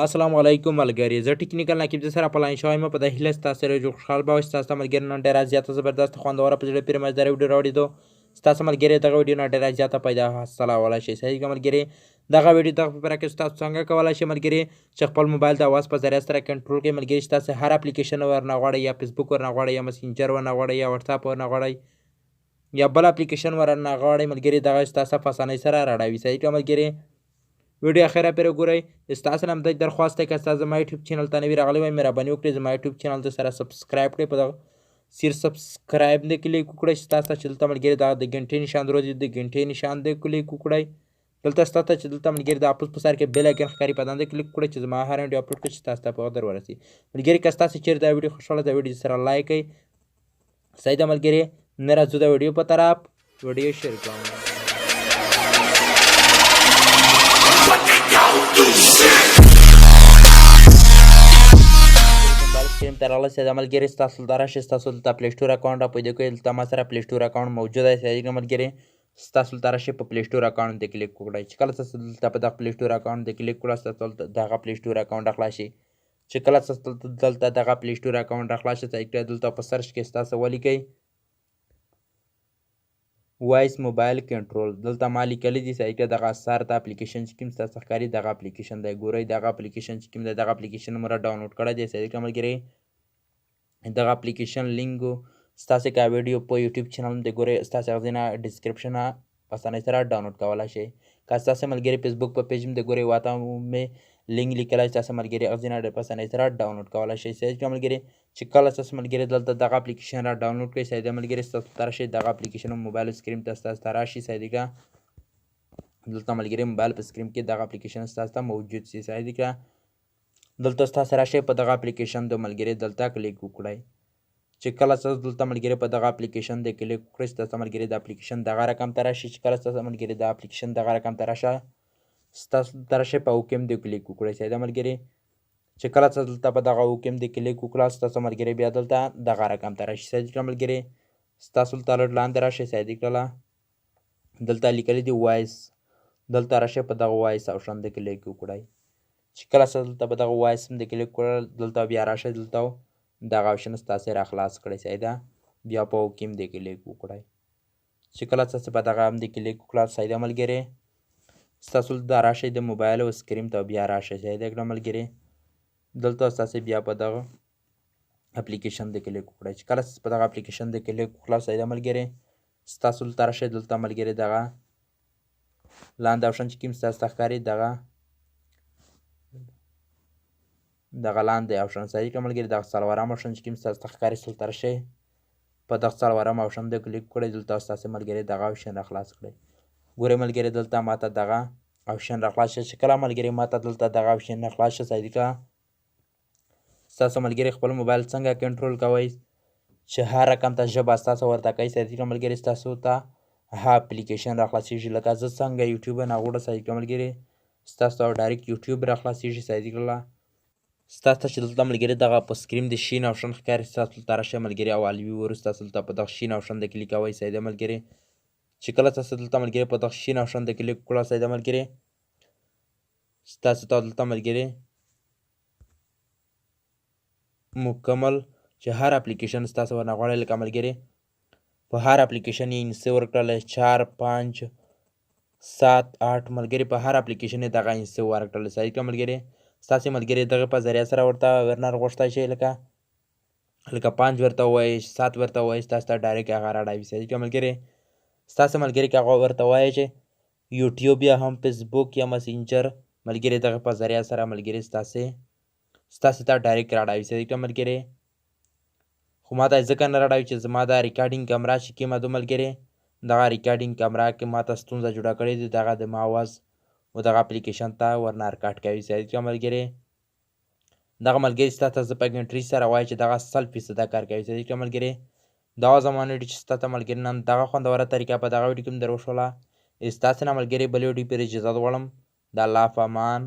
السلام علیکم ملګری، زه ټیکنیکل نقیب د سره په لاین شوی ما په د هیله ستاسو سره جوړ خوشحال به اوسئ. ستاسو ملګری نن ډیره زیاته زبردست خوندوره په زړه پورې مزدار ویډیو راوړې دو. ستاسو ملګری دغه ویډیو نه ډیره زیاته پیدا حاصلولی شي. صحیح ملګری، دغه ویډیو دغه په پره کې تاسو څنګه کولی شئ ملګری چې خپل موبایل د اواز په ذریعه سره کنټرول کړئ. ملګری ستاسو هر اپلیکیشن ورنه غواړئ، یا فیسبوک ورنه غواړئ، یا مسنجر ورنه غواړئ، یا واتساپ ورنه غواړئ، یا بل اپلیکیشن ورنه غواړئ، ملګری دغه ستاسو په اسانۍ سره راړوي. صحیح ملګری، ویډیو اخره پرې وګورئ. ستاسو نه همدا درخواست دی که ستاسو زما یوټیوب چینل ته نوي راغلي وای، مهرباني وکړئ زما یوټیوب چینل ته سره سبسکرایب کړئ. په دغه سیر سبسکرایب دې کلیک وکړئ چې ستاسو چې دلته ملګري دا د ګنټې نشان دروځي، د ګنټې نشان دې کلیک وکړئ. دلته ستاسو چې دلته ملګري د اپس په سر کې بیل آیکن ښکاري، په دې کلیک وکړئ چې زما هر ویډیو اپلوډ کړم چې تاسو ته په وخت در ورسي. ملګري که ستاسو چیرې دا ویډیو خوښه دا ویډیو سره لایک کړئ. صحیح ده ملګري، نه راځو د ویډیو په طرف، ویډیو شیر کوم. سکرین ته راغلی سي ملګري، ستاسو دلته راشي، ستاسو دلته پلی سټور اکاونټ را پیدا کړئ. دلته ما سره پلی سټور اکاونټ موجود دی. صحیح ملګري، ستاسو دلته راشي په پلی سټور اکاونټ دې کلیک وکړئ. چې کله تاسو دلته په دغه پلی سټور اکاونټ دې کلیک وکړئ، ستاسو دلته دغه پلی سټور اکاونټ راخلاص شي. چې کله تاسو دلته دغه پلی سټور اکاونټ راخلاص شي، دلته په سرچ کې ستاسو ولیکئ وایس موبایل کنټرول. دلته ما لیکلی دي. صحیح کړه، دغه سر ته اپلیکیشن چې کوم ستاسو ښکاري دغه اپلیکیشن دی. ګورئ دغه اپلیکیشن چې کوم دی، دغه اپلیکیشن مو را ډاونلوډ کړی دی. صحیح کړه ملګري، دغه اپلیکیشن لینک ستاسو که ویډیو په یوټیوب چینل دی ګورئ، ستاسو هغه ځای نه ډسکرپشن په اسانۍ سره ډاونلوډ کولی شئ. که ستاسو ملګري فیسبوک په پیج هم دی ګورئ، واته مې لینک لیکلی، ستاسو ملګري هغه ځای نه ډېر په اسانۍ سره ډاونلوډ کولی شئ. صحیح کړه ملګري، چې کله ستاسو ملګري دلته دغه اپلیکیشن را ډاونلوډ کړئ، صحیح ده ملګري، ستاسو ته راشي دغه اپلیکیشن موبایل سکرین ته ستاسو ته راشي. صحیح ده، دلته ملګري موبایل په سکرین کې دغه اپلیکیشن ستاسو ته موجود شي. صحیح ده، دلته ستاسو راشي په دغه اپلیکیشن د ملګري دلته کلیک وکړئ. چې کله ستاسو دلته ملګري په دغه اپلیکیشن د کلیک وکړئ، ستاسو ملګري د اپلیکیشن دغه رقم ته راشي. چې کله ستاسو ملګري د اپلیکیشن دغه رقم ته راشه، ستاسو دلته راشي په اوکیم د کلیک وکړئ. صحیح ده ملګري، چې کله تاسو دلته په دغه اوکیم د کلیک وکړه، ستاسو ملګري بیا دلته دغه رقم ته راشي. صحیح ده ملګري، ستاسو دلته لږ لاندې راشي. صحیح ده کړه، دلته لیکلي دي وایس، دلته راشي په دغه وایس آپشن د کلیک وکړئ. چې کله تاسو دلته په دغه وایس د کلیک وکړل، دلته بیا راشي دلته دغه آپشن ستاسو را خلاص کړئ. صحیح ده، بیا په اوکیم د کلیک وکړئ. چې کله تاسو په دغه هم د کلیک وکړه، صحیح ده ملګري، ستاسو دلته راشي د موبایل او سکرین ته بیا راشي. صحیح ده کړه ملګري، دلته ستاسو بیا په دغه اپلیکیشن د کلیک وکړئ. چې کله تاسو په دغه اپلیکیشن د کلیک وکړه، صحیح ده ملګري، ستاسو دلته راشي دلته ملګري دغه لاندې آپشن چې کوم ستاسو ته ښکاري دغه دغه لاندې آپشن. صحیح کړه ملګري، دغه څلورم آپشن چې کوم ستاسو ته ښکاري دلته راشي په دغه څلورم آپشن د کلیک وکړئ. دلته ستاسو ملګري دغه آپشن را خلاص کړئ. ګورئ ملګري، دلته ماته دغه آپشن را خلاص شي. چې کله ملګري ماته دلته دغه آپشن را خلاص شي، صحیح کړه، ستاسو ملګري خپل موبایل څنګه کنټرول کوئ چې هر رقم ته ژبه ستاسو ورته کوي. صحیح کړه ملګري، ستاسو ته ها اپلیکیشن را خلاصېږي. لکه زه څنګه یوټیوب نه غوړه. صحیح کړه ملګري، ستاسو ډایرکټ یوټیوب را خلاصېږي. صحیح کړه، ستاسو چې دلته ملګري دغه په سکرین د شین آپشن ښکاري، ستاسو دلته راشي ملګري او الوي وروسته ستاسو دلته په دغه شین آپشن د کلیک کوئ. صحیح ده ملګري، چې کله تاسو دلته ملګري په دغه شین آپشن د کلیک وکړه، صحیح ده ملګري، ستاسو ته دلته ملګري مکمل چې هر اپلیکیشن ستاسو ورنه غواړي، لکه ملګري په هر اپلیکیشن یې انسي ورکړل 4 5 7 8 ملګري په هر اپلیکیشن یې دغه انسي ورکړل. صحیح کړه ملګري، ستاسو ملګري دغه په ذریعه سره ورته ورنه غوښتی شي، لکه لکه 5 ورته ووایي، 7 ورته ووایي، ستاسو ته ډایرکټ هغه راړوي. صحیح کړه ملګري، ستاسو ملګري که هغه ورته وایي چې یوټیوب یا هم فیسبوک یا مسنجر ملګري دغه په ذریعه سره ملګري ستاسو ته ډایرکټ راړوي. صحیح کړه ملګري، خو ما ته ځکه نه راړوي چې زما دا ریکارډینګ کمره چې کومه ده ملګري، دغه ریکارډینګ کمره کې ما ته ستونزه جوړه کړې ده، دغه د ما اواز و دغه اپلیکیشن ته ورنه ریکارډ کوي. صحیح کړه ملګري، دغه ملګري ستا ته زه په ګنټري سره وایي چې دغه 100% کار کوي. صحیح کړه ملګري، دا زما ویډیو چې ستا ته ملګري نن دغه خوندوره طریقه په دغه ویډیو کې مې در وښوله. ستاسو نه ملګري بلې ویډیو پورې اجازه غواړم. د الله په امان.